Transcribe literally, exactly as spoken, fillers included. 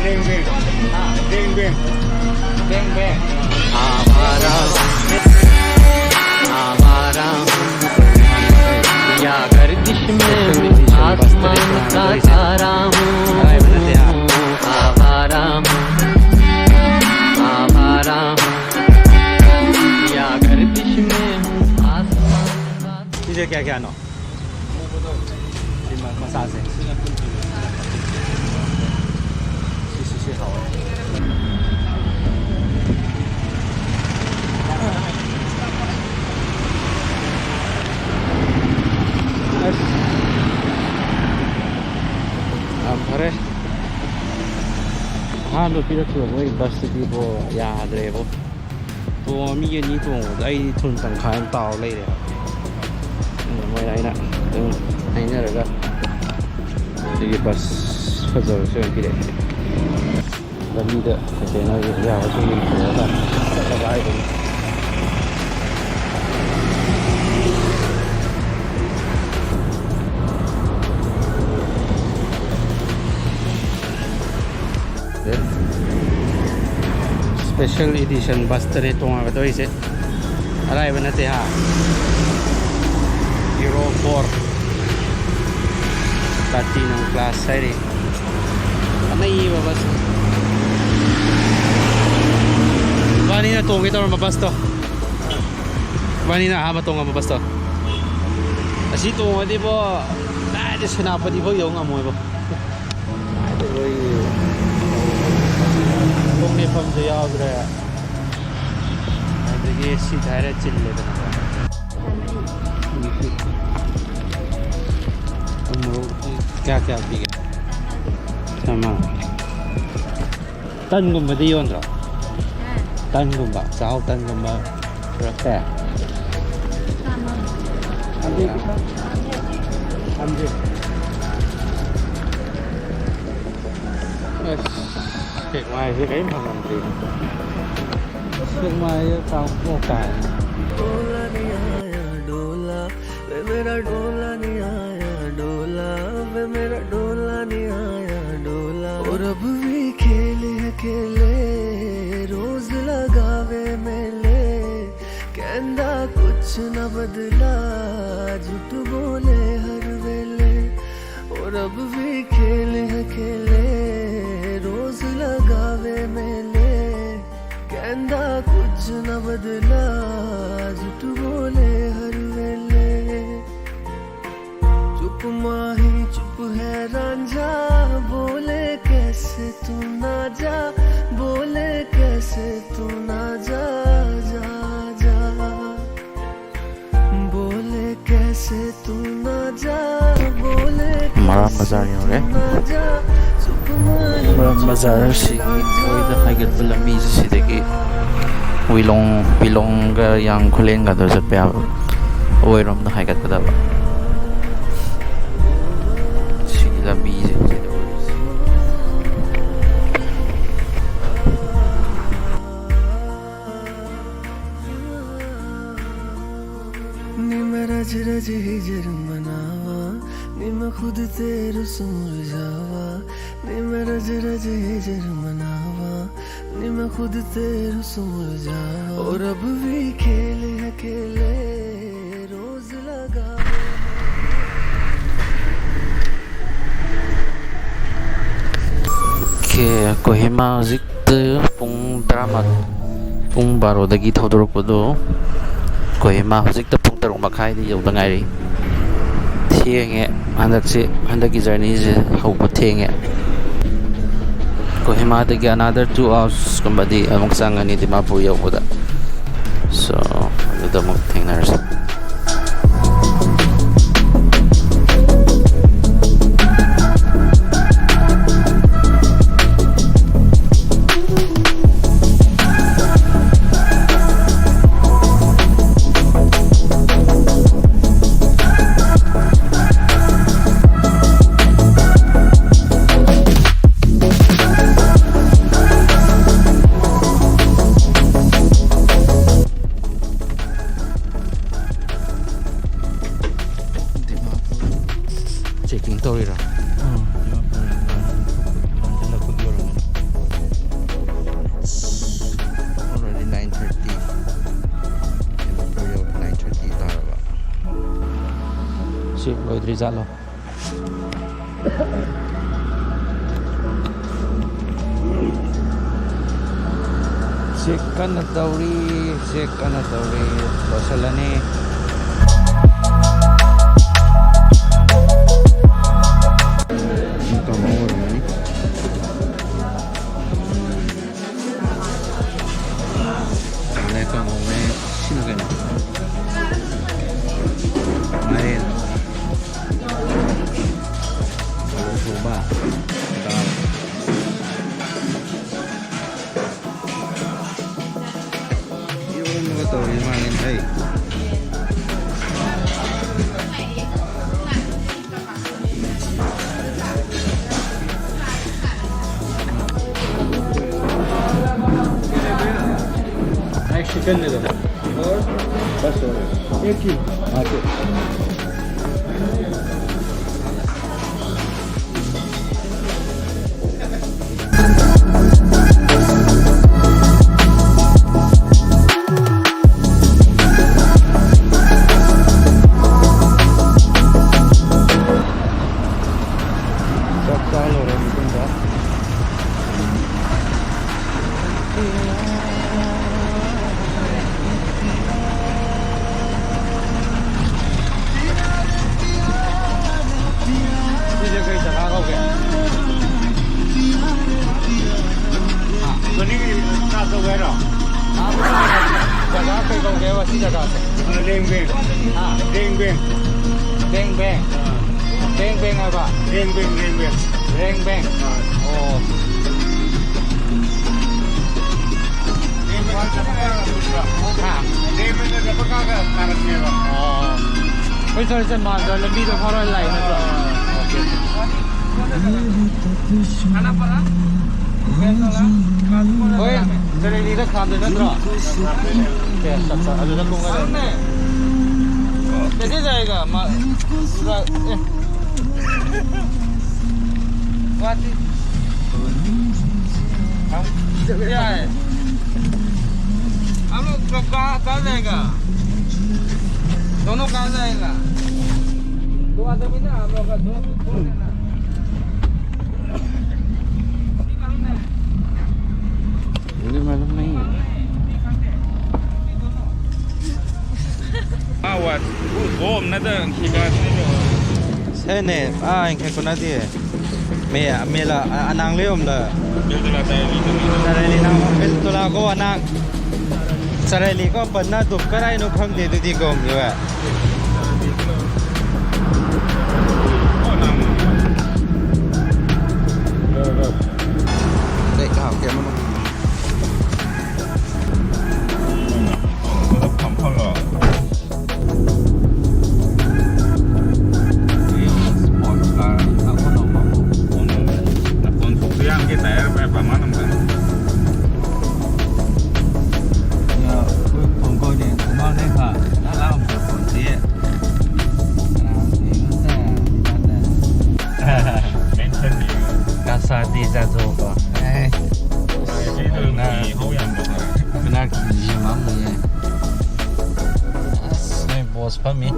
Bang bang. Bang bang. आवारा हूँ, आवारा हूँ, या गर्दिश में हूँ, आसमान का तारा हूँ। आवारा हूँ, आवारा हूँ, या गर्दिश में हूँ, आसमान का ꯁꯤꯁꯦ ꯀꯌꯥ ꯀꯌꯥꯅꯣ? ꯁꯤ ꯃ-, ꯃꯆꯥꯁꯦ꯫ ꯁꯤ, ꯁꯤ, ꯁꯤ ꯍꯥꯎꯋꯦ꯫ ꯑꯁ꯫ ꯌꯥꯝ ꯐꯔꯦ꯫ ꯑꯍꯥꯟꯕ ꯄꯤꯔꯛꯈꯤꯕ ꯃꯣꯏ ꯕꯁꯇꯨꯗꯤꯕꯣ ꯌꯥꯗ꯭ꯔꯦꯕꯣ꯫ ꯇꯣꯡꯉ ꯃꯤ ꯑꯅꯤ ꯇꯣꯡꯕꯗ ꯑꯩ ꯊꯨꯟ ꯇꯪꯈꯥꯏ ꯑꯃ ꯇꯥꯎ ꯂꯩꯔꯦ꯫ ꯑꯗꯨꯅ ꯃꯣꯏꯅ ꯑꯩꯅ ꯑꯗꯨꯝ ꯍꯥꯏꯅꯔꯒ ꯁꯤꯒꯤ ꯕꯁ ꯐꯖꯕꯁꯦ ꯑꯣꯏꯅ ꯄꯤꯔꯛꯑꯦ꯫ ꯂꯝꯕꯤꯗ ꯀꯩ ꯀꯩꯅꯣ ꯌꯥꯕꯁꯤꯡ ꯌꯦꯡꯊꯣꯛꯑꯒ ꯆꯠꯂꯕ ꯍꯥꯏꯗꯨꯅꯤ꯫ Special edition ꯕꯁꯇꯅꯦ ꯇꯣꯡꯉꯛꯀꯗꯣꯏꯁꯦ꯫ ꯑꯔꯥꯏꯕ ꯅꯠꯇꯦ ꯍꯥ꯫ Euro four Platinum class ꯍꯥꯏꯔꯤ꯫ ꯑꯅꯩꯕ ꯕꯁ꯫ ꯏꯕꯥꯅꯤꯅ ꯇꯣꯡꯒꯦ ꯇꯧꯔꯝꯕ ꯕꯁꯇꯣ꯫ ꯏꯕꯥꯅꯤꯅ ꯑꯍꯥꯟꯕ ꯇꯣꯡꯉꯝꯕ ꯕꯁꯇꯣ꯫ ꯑꯁꯤ ꯇꯣꯡꯉꯗꯤꯕꯣ ꯀꯥꯏꯗ ꯁꯦꯅꯥꯄꯇꯤ ꯐꯥꯎ ꯌꯧ ꯉꯝꯃꯣꯏꯕꯣ꯫ ꯀꯥꯏꯗ ꯂꯣꯏ ꯈꯣꯡ ꯅꯦꯠꯐꯝꯁꯨ ꯌꯥꯎꯗ꯭ꯔꯦ꯫ ꯑꯗꯒꯤ ꯁꯤꯠ ꯍꯥꯏꯔꯦ ꯆꯤꯜꯂꯦꯗꯅꯀꯣ꯫ ꯎꯃꯣꯔꯣꯛ ꯀꯌꯥ ꯀꯌꯥ ꯄꯤꯒꯦ? ꯆꯥꯝꯃ꯫ ꯇꯟꯒꯨꯝꯕꯗꯤ ꯌꯣꯟꯗ꯭ꯔꯣ? ꯇꯟꯒꯨꯝꯕ, ꯆꯥꯛꯍꯥꯎ ꯇꯟꯒꯨꯝꯕ ꯄꯨꯔꯛꯇꯦ? ꯑꯁ, ꯁꯦꯛꯃꯥꯏꯁꯦ ꯀꯔꯤꯝ ꯐꯪꯉꯝꯗ꯭ꯔꯦ꯫ ꯁꯦꯛꯃꯥꯏꯁꯦ ꯇꯥꯡ ꯄꯣꯛ ꯇꯥꯔꯦ꯫ वे मेरा डोला नहीं आया डोला, वे मेरा डोला नहीं आया डोला। और अब भी ਨਾ ਬਦਲਾ, ਝੂਠ ਬੋਲੇ ਹਰ ਵੇਲੇ। ਔਰ ਅਬ ਵੀ ਖੇਲ ਹੈ ਖੇਲੇ, ਰੋਜ਼ ਲਗਾਵੇ ਮੇਲੇ। ਕਹਿੰਦਾ ਕੁਝ ਨਾ ਬਦਲਾ, ਝੂਠ ਬੋਲੇ ਹਰ ਵੇਲੇ। ਚੁੱਪ ਮਾਹੀ ਚੁੱਪ ਹੈ ਰਾਂਝਾ, ਬੋਲੇ ਕੈਸੇ ਤੂੰ ਨਾ ਜਾ, ਬੋਲੇ ਕੈਸੇ ਤੂੰ ਨਾ ਜਾ, ਜਾ, ਜਾ। ਬੋਲੇ ਕੈਸੇ ਤੂੰ ਨਾ ਜਾ, ਬੋਲੇ ਮਰਾਮ ਬਾਜ਼ਾਰ ਕੈਸੇ ਯਾਰ ਹੈ। ਤੂੰ ਨਾ ਜਾ, ਚੁੱਪ ਮਾਹੀ ਮਰਾਮ ਬਾਜ਼ਾਰ ਸੀ। ꯑꯣꯏꯗ ꯍꯥꯏꯒꯠꯄ ꯂꯝꯕꯤꯁꯦ ꯁꯤꯗꯒꯤ ꯋꯤꯂꯣꯡ, ꯋꯤꯂꯣꯡꯒ ꯌꯥꯡ ꯈꯨꯂꯦꯟꯒꯗꯣ ꯆꯠꯄ ꯌꯥꯕ, ꯑꯣꯏꯔꯣꯝꯗ ꯍꯥꯏꯒꯠꯀꯗꯕ꯫ ꯁꯤꯒꯤ ꯂꯝꯕꯤꯁꯦ ꯁꯤꯗ ꯑꯣꯏꯔꯤꯁꯦ꯫ నీ మెరజ రజ హిజర్ మనావా, నీ మ ఖుద్ తేరు సుముర్ జావా। నీ మెరజ రజ హిజర్ మనావా, నీ మ ఖੁద్ తేరు సుముర్ జావా। ਔਰ ਅਬ ਵੀ ਖੇਲ ਹੈ ਖੇਲੇ, ਰੋਜ਼ ਲਗਾ। Okay, ꯀꯣꯍꯤꯃꯥ ꯍꯧꯖꯤꯛꯇ ꯄꯨꯡ ꯇꯔꯥꯃꯥꯊꯣꯏ, ꯄꯨꯡ ꯕꯥꯔꯣꯗꯒꯤ ꯊꯧꯗꯣꯔꯛꯄꯗꯣ, ꯀꯣꯍꯤꯃꯥ ꯍꯧꯖꯤꯛꯇ ꯄꯨꯡ ꯇꯔꯨꯛ ꯃꯈꯥꯏꯗ ꯌꯧꯗ ꯉꯥꯏꯔꯤ꯫ ꯊꯦꯡꯉꯦ ꯍꯟꯗꯛꯁꯦ, ꯍꯟꯗꯛꯀꯤ ꯖꯔꯅꯤꯁꯦ ꯍꯧꯕ ꯊꯦꯡꯉꯦ꯫ ꯀꯣꯍꯤꯃꯥꯗꯒꯤ another two hours ꯀꯨꯝꯕꯗꯤ ꯑꯃꯨꯛ ꯆꯪꯉꯅꯤ ꯗꯤꯃꯥꯄꯨꯔ ꯌꯧꯕꯗ꯫ So, ꯑꯗꯨꯗ ꯑꯃꯨꯛ ꯊꯦꯡꯅꯔꯁꯤ꯫ ꯗꯤꯃꯥꯄꯨꯔ ꯆꯦꯛꯀꯤꯡ ꯇꯧꯔꯤꯔꯣ? ꯎꯝ, ꯗꯤꯃꯥꯄꯨꯔ ꯂꯥꯟꯁꯤꯜꯂꯛꯄꯒꯤ ꯑꯣꯏꯔꯝꯒꯅꯤ꯫ Already nine thirty. ꯗꯤꯃꯥꯄꯨꯔ ꯌꯧꯔꯦ, nine thirty꯫ ꯂꯣꯏꯗ꯭ꯔꯤ ꯖꯥꯠꯂꯣ? ꯆꯦꯛ ꯀꯟꯅ ꯇꯧꯔꯤ, ꯆꯦꯛ ꯀꯟꯅ ꯇꯧꯔꯤ꯫ ꯂꯣꯏꯁꯤꯜꯂꯅꯤ꯫ ꯀꯥꯡꯍꯧ ꯑꯣꯏꯔꯝꯒꯅꯤ꯫ ꯀꯥꯡꯍꯧꯅꯦ, ꯀꯥꯡꯍꯧꯅꯦ꯫ ꯁꯤꯅ ꯀꯩꯅꯣ? ꯃꯥꯏꯔꯦꯟ꯫ ꯑꯂꯨ ꯊꯣꯡꯕ꯫ ꯗꯥꯜ꯫ ꯏꯔꯣꯟꯕꯒ ꯇꯧꯔꯤ ꯃꯥꯜꯂꯦ꯫ एक चिकन दे दो। और बस हो गया। एक ही। हाँ, तो ꯆꯥꯛ ꯆꯥ ꯂꯣꯏꯔ ꯃꯇꯨꯡꯗ ꯁꯤꯁꯦ ꯀꯩ ꯖꯒꯥ ꯀꯧꯒꯦ? ꯃꯅꯤꯡꯒꯤ ꯆꯥ ꯇꯧꯒꯦ ꯍꯥꯏꯔꯣ? ꯖꯒꯥ ꯀꯩ ꯀꯧꯒꯦꯕ ꯁꯤ ꯖꯒꯥꯁꯦ? ꯂꯦꯡꯕꯦꯡ꯫ ꯍꯥ? ꯂꯦꯡꯕꯦꯡ꯫ ꯕꯦꯡ ꯕꯦꯡ꯫ ꯑꯥ꯫ ꯕꯦꯡ ꯕꯦꯡ ꯍꯥꯏꯕ? ꯂꯦꯡꯕꯦꯡ, ꯂꯦꯡꯕꯦꯡ꯫ ꯕꯦꯡ ꯕꯦꯡ꯫ ꯑꯥ꯫ ꯑꯣ꯫ ꯂꯦꯡꯕꯦꯡ ꯆꯠꯄ ꯀꯥꯟꯗ ꯍꯥ? ꯂꯦꯡꯕꯦꯡ ꯆꯠꯄ ꯀꯥꯟꯗ ꯇꯥꯔꯛꯅꯦꯕ꯫ ꯑꯣ꯫ ꯍꯣꯏ, ꯁꯥꯔ, ꯁꯥꯔ, ꯃꯥꯟꯗ ꯂꯝꯕꯤꯗ ꯐꯥꯎꯔ ꯂꯥꯛꯏ ꯅꯠꯇ꯭ꯔꯣ? ꯑꯣꯀꯦ꯫ ꯍꯣꯏ, ꯆꯔꯦꯂꯤꯗ ꯈꯥꯝꯗꯣꯏ ꯅꯠꯇ꯭ꯔꯣ? ꯑꯦ, ꯆꯠ, ꯆꯠ, ꯑꯗꯨꯗ ꯀꯨꯝꯒꯗꯕꯅꯦ꯫ कैसे जाएगा? मा-, पूरा, ए। गुवाहाटी। हम, क्या है? हम लोग का-, कहाँ, कहाँ जाएगा? दोनों कहाँ जाएगा? मुझे मालूम नहीं है। ꯁꯦꯅꯦ, ꯑꯥ, ꯏꯪꯈꯦ ꯀꯨꯅꯗꯤ꯫ ꯃꯦ, ꯃꯦꯂꯥ, ꯑ-, ꯑꯅꯥꯡ ꯂꯩꯔꯣꯝꯗ꯫ ꯆꯔꯥꯏꯂꯤ ꯅꯥꯡ, ꯕꯤꯜ ꯇꯣꯂꯥ ꯀꯣ ꯑꯅꯥꯡ꯫ ꯆꯔꯥꯏꯂꯤ ꯀꯣ ꯄꯟꯅ ꯗꯨꯞ ꯀꯔꯥꯏꯅꯣ ꯈꯪꯗꯦ ꯑꯗꯨꯗꯤ ꯀꯣ, ꯃꯤꯋꯥ꯫ ꯂꯩ ꯀꯥꯞꯀꯦ ꯑꯃꯅ꯫ Mention ꯅꯤ꯫ ꯀꯥꯁꯥꯗꯤ ꯖꯥꯖꯣꯀꯣ꯫ ꯑꯦ꯫ ꯁꯤꯗ ꯃꯤ ꯍꯧ ꯌꯥꯝꯕ ꯈꯔ꯫ ꯄꯦꯅꯥꯜꯇꯤꯁꯤ ꯃꯥꯡꯉꯤꯌꯦ꯫ ꯑꯁ, ꯅꯣꯏ ꯕꯣꯁ ꯐꯝꯃꯤ꯫